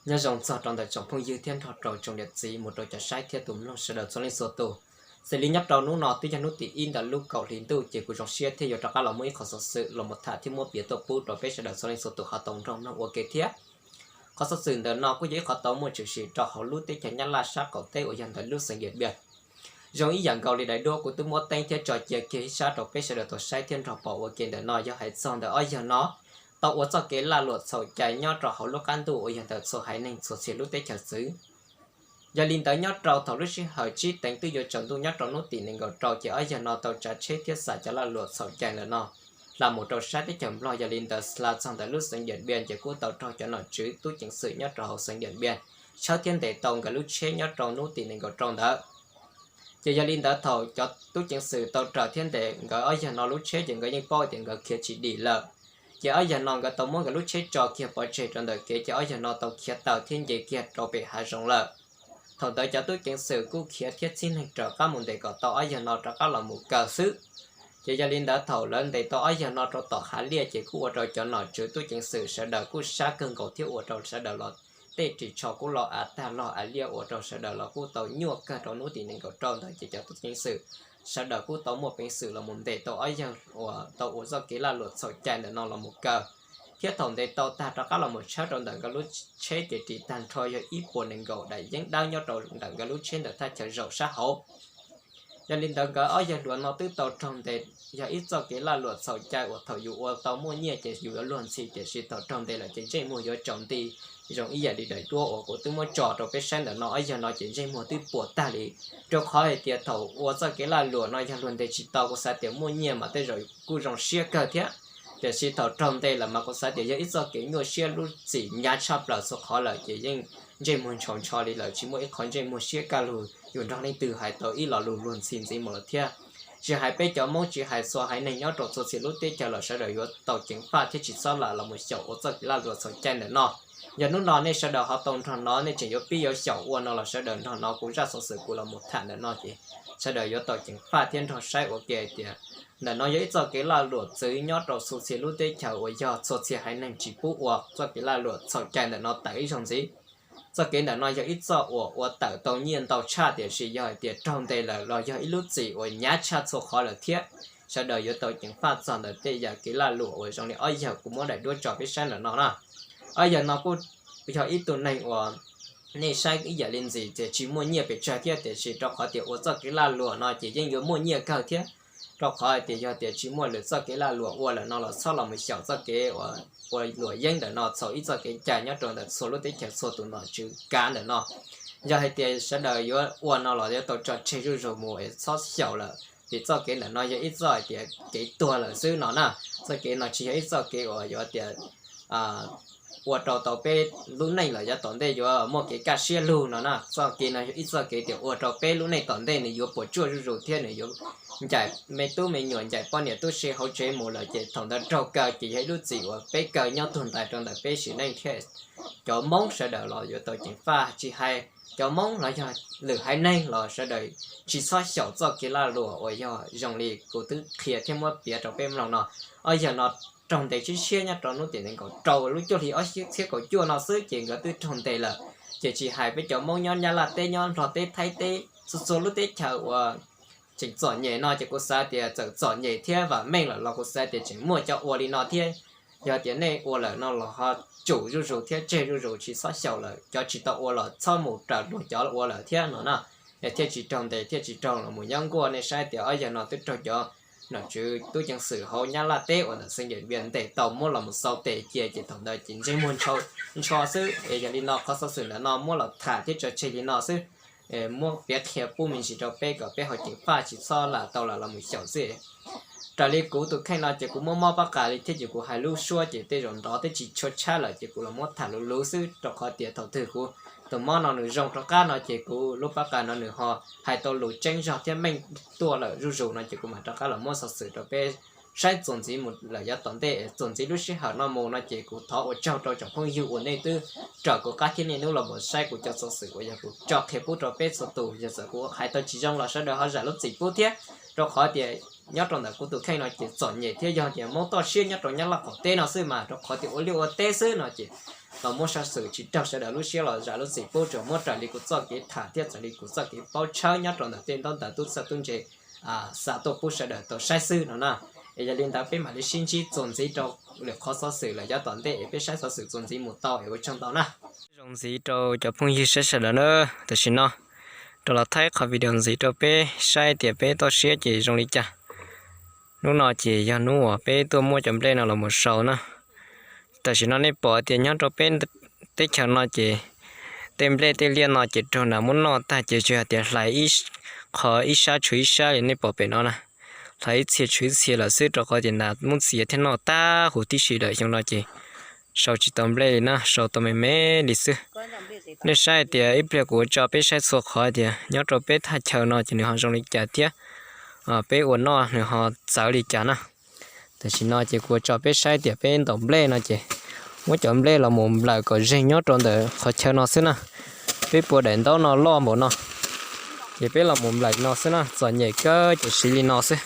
Nyob zoo txog rau ntawm tsoom phooj ywg thiab nrog rau tsoom niam txiv mus rau cov saib thiab tus mloog sawv daws txhua leej txhua tus. Xws li nyob rau hnub no twb yog hnub tim ib ntawm lub kaum hli ntuj ces kuv zoo siab thiab yuav rov qab los muaj ib qhov xov xwm los mus tham thiab muab piav tuaj pub rau peb sawv daws txhua leej txhua tus ho tau nrog mloog ua ke thiab. Qhov xov xwm ntawm no kuj yog ib qhov tau muaj tshwm sim rau hauv lub teb chaws Nyab Laj sab qaum teb uas yog ntawm lub xeev Diam Npiaj. Zoo ib yam nkaus li daim duab kuv twb muab teeb thiab tso cia kiag ib sab rau peb sawv daws tau saib thiab nrog pom ua ke ntawm no yog hais txog ntawm ob yawg no tau ua txoj kev laj luam txhaum cai nyob rau hauv lub qab ntuj uas yog ntawm txhua haiv neeg txhua txhia lub teb chaws xwb. Yog li ntawd nyob rau thaum lub sij hawm tsib teev twb yuav tsaus ntuj nyob rau hnub tim nees nkaum rau ces ob yawg no tau tsav tsheb thiab xa cov laj luam txhaum cai ntawm no hla mus rau sab teb chaws Nplog. Yog li ntawd hla txog ntawm lub xeev Diam Npiaj ces kuj tau raug cov nom tswv tub ceev xwm nyob rau hauv xeev Diam Npiaj tshawb thiab ntes tau nkawd lub tsheb nyob rau hnub tim nees nkaum rau ntawd. Ces yog li ntawd thaum cov tub ceev xwm tau raws thiab ntes nkawd ob yawg no lub tsheb ces nkawd yeej paub tias nkawd khiav tsis dim lawm. Ces ob yawg no nkawd tau muab nkawd lub tsheb tso kiag pov tseg rau ntawm kev ces ob yawg no tau khiav taws thiab nce kiag rau pem hav zoov lawm. Thaum ntawd cov tub ceev xwm kuj khiav thiab txhib neeg rov qab mus ntes kom tau ob yawg no rov qab los mus kaw xwb. Ces yog li ntawd thaum lawv ntes tau ob yawg no rau tom hav liaj ces kuj ua rau cov nom tswv tub ceev xwm sawv daws kuj sab kawg nkaus thiab ua rau sawv daws los tej ris tsho kuj los av tag log av liaj ua rau sawv daws los kuj tau nyuaj kawg rau hnub tim nees nkaum rau ntawd ces cov tub ceev xwm sawv daws kuj tau muaj peev xwm los mus ntes tau ob yawg uas tau ua txoj kev laj luam txhaum cai ntawm no los mus kaw. Thiab thaum ntes tau tag rov qab los mus tshawb rau ntawm nkawd lub tsheb ces ris tag nrho yog ib puas nees nkaum daim yeeb dawb nyob rau ntawm nkawd lub tsheb ntawm thaj chaw zaum sab hauv. Yog li ntawd nkawd ob yawg hluas no twb tau raug ntes, yog ib txoj kev laj luam txhaum cai uas thaum yus ua tau muaj nyiaj ces yus yuav luag ntxhi, tiam sis thaum raug ntes lawm ces ntsej muag yuav tsaus nti. Zoo ib yam li daim duab uas kuv twb muab tso rau peb saib ntawm no, ob yawg no ces ntsej muag twb puas tag li, rau qhov hais tias thaum ua txoj kev laj luam no yog luag ntes tsis tau kuv xav tias muaj nyiaj mas tej zaum kuj zoo siab kawg thiab, tiam sis thaum raug ntes lawm mas kuv xav tias yog ib txoj kev nyuaj siab lub txim hnyav tshaj plaws txhua qhov lawm ces yeej ntsej muag ntshaus ntsho li lawm, tsis muaj ib qhov ntsej muag siab kaj lug yus nrog leej twg hais tau ib lo lus luag ntxhi ntxiv mus lawm thiab. Tsis hais peb cov Hmoob, tsis hais txhua haiv neeg nyob rau txhua txhia lub teb chaws los sawv daws yuav tau ceev faj thiab tsis txhob lam los mus xyaum ua txoj kev laj luam txhaum cai ntawm no. Yog hnub no nej sawv daws ho tau nrog hnov, nej tseem yuav pib yuav xyaum ua no los sawv daws nrog hnov kuv zaj xov xwm kuv los mus tham ntawm no ces sawv daws yuav tau ceev faj thiab nrog saib ua ke tias ntawm no yog ib txoj kev laj luam txwv nyob rau txhua txhia lub teb chaws uas yog txhua txhia haiv neeg tsis pub ua txoj kev laj luam txhaum cai ntawm no tawm ib zaug ntxiv. Txoj kev ntawm no yog ib txoj uas ua tawm tau nyiaj ntau tshaj, tiam sis yog hais tias raug ntes lawm los yog ib lub txim uas hnyav tshaj txhua qhov lawm thiab. Sawv daws yuav tau ceev faj txog ntawm tej yam kev laj luam uas zoo li ob yawg kuv muab daim duab tso peb saib ntawm no na. Ob yawg no kuj yog ib tug neeg uas nej saib ib yam li ntxim tias tsis muaj nyiaj pes tsawg thiab, tiam sis rau qhov tias ua txoj kev laj luam no ces yeej yuav muaj nyiaj kawg thiab. Rau qhov hais tias yog tias tsis muaj lwm txoj kev laj luam ua lawm no los txhob los mus xyaum txoj kev ua luam yeeb ntawm no txhaum ib txoj kev cai nyob rau ntawm txhua lub teb chaws txhua tus nom tswv kav ntawm no. Yog hais tias sawv daws yuav ua no los yuav tau tso tseg zuj zus mus es txhob xyaum lawm, vim txoj kev ntawm no yog ib txoj hais tias kev tuag lawm xwb no na. Txoj kev no tsis yog ib txoj kev uas yuav tias ua rau tau peb lub neej los yav tom ntej yuav muaj kev kaj siab lug no na. Txoj kev no yog ib txoj kev tias ua rau peb lub neej tom ntej nws yuav puas tsuaj zuj zus thiab nws yuav ncaim me tub me nyuam, ncaim poj niam tub se hauv tsev mus lawm ces thaum ntawd raug kaw ces yog ib lub txim uas peb kaw nyob tuag ntais rau ntawm peb sim neej thiab. Cov Hmoob sawv daws los yuav tau ceev faj, tsis hais cov Hmoob los yog lwm haiv neeg los sawv daws tsis txhob xyaum txoj kev laj luam uas yog zoo li kuv twb qhia thiab muab piav rau peb mloog no. Ob yawg no raug ntes tshiab tshiab nyob rau hnub tim nees nkaum rau lub cuaj hli ob txhiab kaum cuaj no xwb ces nkawd twb raug ntes lawm. Ces tsis hais peb cov Hmoob nyob Nyab Laj teb, nyob Nplog teb, Thaib teb, txhua txhua lub teb chaws uas tseem txom nyem no ces kuv xav tias txawm txom nyem thiab vam meej lawm los kuv xav tias tseem muaj cov ua li no thiab. Yog tias nej ua lawm no los ho tsum zuj zus thiab tseg zuj zus, tsis txhob xyaum lawm. Cov tsis tau ua los txhob mus raws luag cov ua lawm thiab no na, es thiaj tsis raug ntes thiaj tsis raug los mus nyob nkuaj. Nej saib tias ob yawg no twb raug cov nom tswv tub ceev xwm hauv Nyab Laj teb uas ntawm xeev Diam Npiaj ntes tau muab los mus xau tes cia ces thaum ntawd ces ntsej muag ntsho xwb. Es yog li no qhov xov xwm ntawm no muab los tham thiab tso tseg li no xwb, muab piav qhia pub me ntsis rau peb kom peb ho ceev faj tsis txhob lam tau lam los mus xyaum xwb. Raws li kuv tus kheej no ces kuv muab mob pab qa li thiab ces kuv hais lub suab ces tej zaum nrov twb tsis tshua tshab lawm ces kuv los muab tham luv luv xwb, rau qhov tias thaum twg kuv tus mob no nws zoo rov qab no ces kuv lub pab qa no nws ho hais tau lus tseeb zog thiab meej tuaj lawm zuj zus no ces kuv mam rov qab los muab xov xwm rau peb saib txuas ntxiv mus lawm yav tom ntej. Txuas ntxiv lub sij hawm no mus no ces kuv thov ua tsaug rau tsoom phooj ywg uas nej twb raws kuv qab thiab niaj hnub los mus saib kuv cov xov xwm uas yog kuv tso qhia pub rau peb txhua tus. Yog txawm kuv hais tau tsis zoo los sawv daws ho zam lub txim pub thiab, rau qhov tias Nyob rau ntawm kuv tus kheej no ces txom nyem thiab yog tias mob toj siab nyob rau Nyab Laj qaum teb no xwb mas rau qhov tias ua liaj ua teb xwb no ces los muab xov xwm tsis raug sawv daws lub siab los zam lub txim pub rau muab raws li kuv txoj kev tham thiab raws li kuv txoj kev paub tshawb nyob rau ntawm tej ntaub ntawv tub txawj tub ntse xa tuaj pub sawv daws tau saib xwb no na. Es yog li ntawd peb mam li sib ntsib txuas ntxiv rau lwm qhov xov xwm lawm yav tom ntej es peb saib xov xwm txuas ntxiv mus tau es ua tsaug ntau na. Zoo ntxiv rau cov phooj ywg saib sawv daws na, tam sim no rov los thaij qhov video ntxiv rau peb saib tias peb toj siab ces zoo li cas. Hnub no ces yog hnub uas peb tuaj muab cov nplej no los mus sau na. Tam sim no nej pom tias nyob rau peb teb chaws no ces tej nplej tej liaj no ces raug nas muab noj tag ces tsuas hais tias hlais ib qho ib sab tshuav ib sab li nej pom pem no na. Hlais ib txhia tshuav ib txhia lawm xwb rau qhov tias nas muab txiav thiab noj tag huv tib si lawm xyoo no ces sau tsis tau nplej li na, sau tau me me li xwb. Nej saib hais tias ib pliag kuv ua tso peb saib txhua qhov tias nyob rau peb thaj chaw no ces nws ho zoo li cas thiab peb ua noj nws ho txawv li cas na. Tam sim no ces kuv ua tso peb saib tias peb ntaus nplej no ces muab cov nplej los mus nplawm kom zeeg nyob rau ntawm qhov chaw no xwb na. Peb puas daim ntaub no loj npaum no ces peb los mus nplawm no xwb na, txom nyem kawg ces siv li no xwb.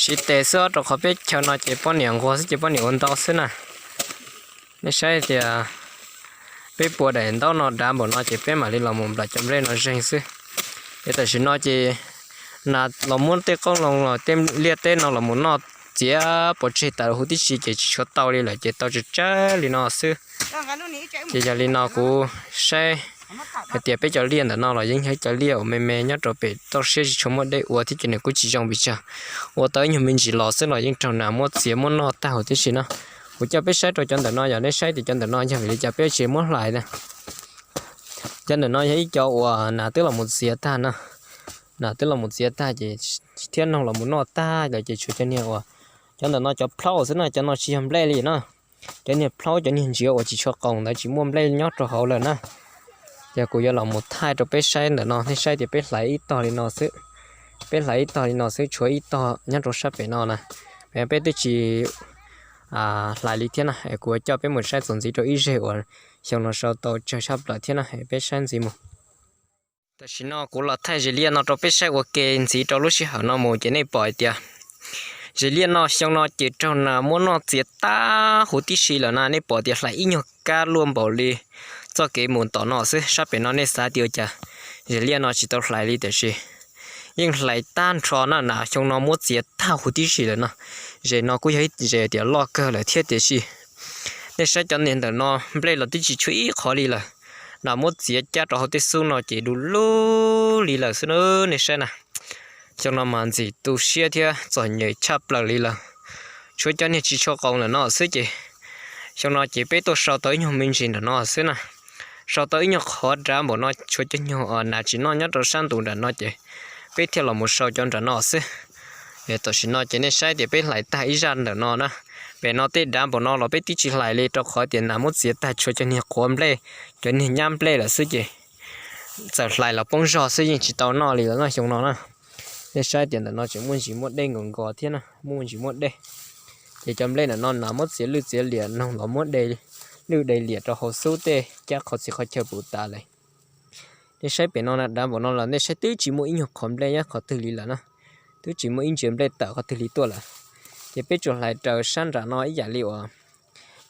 Siv tes xwb rau qhov peb chaw no ces poj niam nquag xwb ces poj niam ua ntau xwb na. Nej saib tias peb puas daim ntaub no dav npaum no ces peb mam li los mus nplawm cov nplej no zeeg xwb. Es tam sim no ces nas los muab tej qoob loo los tej liaj teb no los mus noj txiav pov tseg tas huv tib si ces tsis tshua tau li lawm ces tau tsawg tsawg li no xwb. Ces yog li no kuv saib hais tias peb cov liaj ntawm no los yeej yog ib cov liaj uas me me nyob rau pem toj siab tsis tshua muaj dej ua thiab ces nws kuj tsis zoo pes tsawg. Ua tau ib nyuag me ntsis los xwb los yeej raug nas muab txiav muab noj tag huv tib si no. Kuv coj peb saib rau cov ntawm no, yog nej saib tias cov ntawm no yog vim li cas peb tsis muab hlais na. Cov ntawm no yog ib co uas nas twb los mus txiav tag na. Nas twb los mus txiav tag ces thiab noog los mus noj tag lawm ces tshuav cov niag uas, cov ntawm no cov plhaub xwb na, cov no tsis yog nplej li na. Cov niag plhaub cov niag ntsiav uas tsis tshua qoos ntawd tsis muaj nplej nyob rau hauv lawm na. Ces kuv yuav los mus thaij rau peb saib ntawm no, nej saib tias peb hlais ib tog li no xwb. Peb hlais ib tog li no xwb, tshuav ib tog nyob rau sab pem no na. Peb twb tsis hlais li thiab na, kuv coj peb mus saib txuas ntxiv rau ib zeg uas xyoo no sau tau tsawg tshaj plaws thiab na, peb saib ntxiv mus. Tam sim no kuv los thaij zes liaj no rau peb saib ua ke ntxiv rau lub sij hawm no mus ces nej pom hais tias zes liaj no xyoo no ces raug nas muab noj txiav tag huv tib si lawm na, nej pom tias hlais ib nyuag kab luaj npaum li txoj kev mus tom no xwb. Sab pem no nej xav tias ua cas zes liaj no tsis tau hlais li tiam sis yeej hlais tag nrho na, nas xyoo no muab txiav tag huv tib si lawm no. Zes no kuj yog ib zes tias loj kawg lawm thiab tiam sis nej saib cov niag ntawm no nplej los twb tsis tshuav ib qho li lawm. Nas muab txiav cab rau hauv tej xub no ces du lug li lawm xwb na, nej saib na. Xyoo no mas ntxim tu siab thiab txom nyem tshaj plaws li lawm. Tshuav cov niag tsis tshua qoos ntawm no xwb ces xyoo no ces peb tuaj sau tau ib nyuag me ntsis ntawm no xwb na. Sau tau ib nyuag qhov dav npaum no, tshuav cov nyuag nas tsis noj nyob rau sab ntus nram no ces peb thiaj los mus sau cov nram no xwb. Tam sim no ces nej saib tias peb hlais tag ib zaj ntawm no na. Pem no tej dav npaum no los peb twb tsis hlais li rau qhov tias nas muab txiav tag tshuav cov niag quav nplej, cov niag nyab nplej lawm xwb ces txawm hlais los poob zog xwb yeej tsis tau noj li lawm na xyoo no na. Nej saib tias ntawm no tseem muaj ntsis muaj dej nkaus nkaus thiab na, muaj ntsis muaj dej. Ces cov nplej ntawm no nas muab txiav lwj txiav liam, noog los muab de lwj de liam rau hauv xub tej cab qhov txhia qhov chaw puv tas lawm. Nej saib pem no na, dav npaum no los nej saib twb tsis muaj ib nyuag qhov nplej nyob qhov twg li lawm na, twb tsis muaj ib ntsia nplej tawm qhov twg li tuaj lawm. Ces peb tsuas hlais raws sab nram no ib yam li uas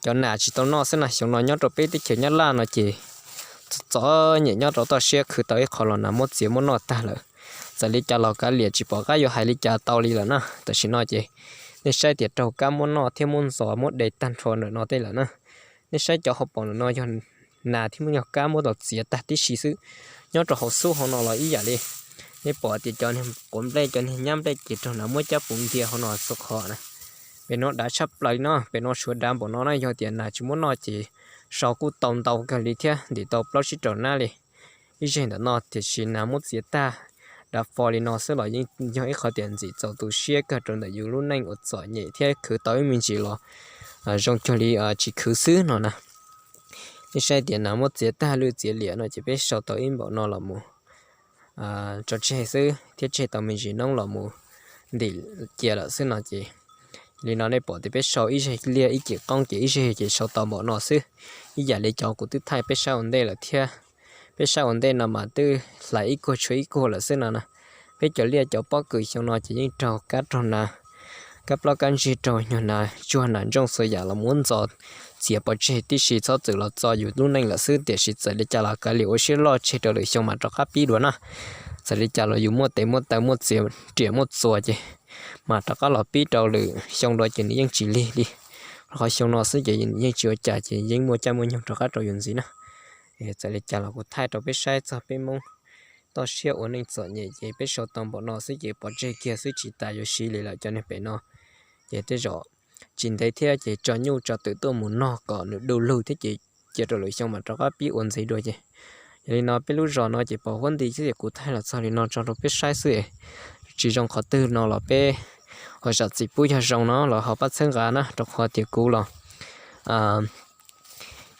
cov nas tsis tau noj xwb na. Xyoo no nyob rau peb teb chaws Nyab Laj no ces txom nyem nyob rau toj siab, khwv tau ib qho los nas muab txiav muab noj tag lawm. Txawm li cas los kav liam, tsis pom qab yuav hais li cas tau li lawm na. Tam sim no ces nej saib tias raug kab muab noj thiab muab ntxos muab de tag nrho ntawm no tej lawm na. Nej saib cov hauv paus ntawm no yog nas thiab muab nyuag kab muab tau txiav tag tib si xwb, nyob rau hauv xub hauv no los ib yam li. Nej pom tias cov niag quav nplej cov niag nyab nplej ces raug nas muab cab puv ntia hauv no txhua qhov na. Pem no dav tshaj plaws li no, pem no tshuav dav npaum no na, yog tias nas tsis muab noj ces sau kuj tau ntau kawg li thiab, ntim tau plaub tsib rau nab li. Ib zeg ntawm no tiam sis nas muab txiav tag dav fo li no xwb los yeej yog ib qhov tias ntxim txaus tu siab kawg rau ntawm yus lub neej uas txom nyem thiab khwv tau ib me ntsis los zoo cuag li tsis khwv xwb no na. Nej saib tias nas muab txiav tag lwj txiav liam no ces peb sau tau ib npaum no los mus tso tseg xwb thiab tseg tau me ntsis noob los mus ntim cia lawm xwb no ces, li no nej pom tias peb sau ib zeg liaj ib cim qoob ces ib zeg ces sau tau npaum no xwb. Ib yam li cov kuv twb thaij peb saib ua ntej lawm thiab. Peb saib ua ntej no mas twb hlais ib kuag tshuav ib kuag lawm xwb no na. Peb cov liaj cov pob kws xyoo no ces yeej raug kab raug nas kab plaub kab ntsig rau nyuag nas tsuag nas ntsooj txhua yam los muab ntxo txiav pov tseg tib si, txhob txwm los txo yus lub neej lawm xwb. Tiam sis txawm li cas los kav liam ua siab loj tseg rau lwm xyoo mas rov qab pib dua na. Txawm li cas los yus muaj tes muaj taw muaj txiav riam muaj txuas ces mas rov qab los pib rau lwm xyoo dua ces nws yeej tsis lig li. Rau qhov xyoo no xwb ces yeej tsis ua cas ces yeej muaj caij muaj nyoog rov qab rau yus ntxiv na. Txawm li cas los kuv thaij rau peb saib txog peb Hmoob toj siab ua neej txom nyem ces peb sau tau npaum no xwb ces pov tseg kiag xwb tsis tas yuav siv li lawm cov neeg pem no. Ces tej zaum tsis ntev thiab ces tso nyuj tso twm tuaj mus noj kom nws du lug thiab ces cia rau lwm xyoo mas rov qab pib ua ntxiv dua ces. Yog li no peb lub zos no ces pos huab nti thiab ces kuv thaij los txog li no tso rau peb saib xwb. Tsis zoo qhov twg no los peb ho zam txim pub, yog zoo no los ho pab txhawb nqa na, rau qhov tias kuv los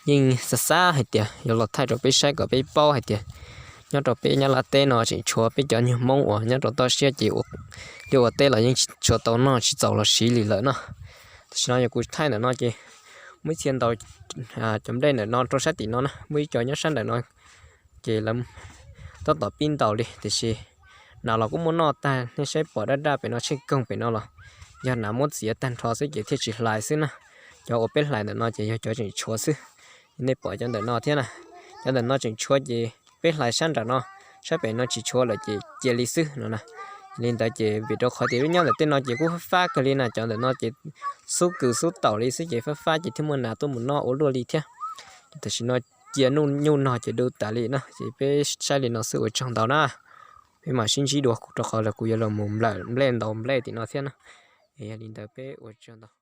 yeej xav xav hais tias yuav los thaij rau peb saib kom peb paub hais tias nyob rau peb Nyab Laj teb no tseem tshuav peb cov nyuag Hmoob uas nyob rau toj siab ces li ua teb los yeej tshuav tau noj tsis txaus los siv li lawm no. Tam sim no yog kuv thaij ntawm no ces muaj ib txhia ntaus cov nplej ntawm no rau sab tim no na, muaj ib co nyob sab ntawm no ces lawv tab tom pib ntaus li tiam sis nas los kuj muaj noj tag. Nej saib pom daj daj pem no tsheej koog pem no los yog nas muab txiav tag nrho xwb ces thiaj tsis hlais xwb na. Cov uas peb hlais ntawm no ces yog cov tseem tshuav xwb. Nej pom cov ntawm no thiab na, cov ntawm no tseem tshuav ces peb hlais sab nram no, sab pem no tsis tshuav lawm ces cia li xwb no na. Li ntawd ces vim rau qhov tias lub nyob ntawm tej no ces kuj fab fab kawg li na, cov ntawm no ces xub kws xub taum li xwb ces fab fab ces thiaj muaj nas tuaj mus noj ua luaj li thiab. Tam sim no cia nyuj nog ces du tas li no ces peb saib li no xwb ua tsaug ntau na. Peb mam sib ntsib dua rau qhov lawv kuv yuav los mus nplawm nplej ntaus nplej tim no thiab na. Yog li ntawd peb ua tsaug ntau.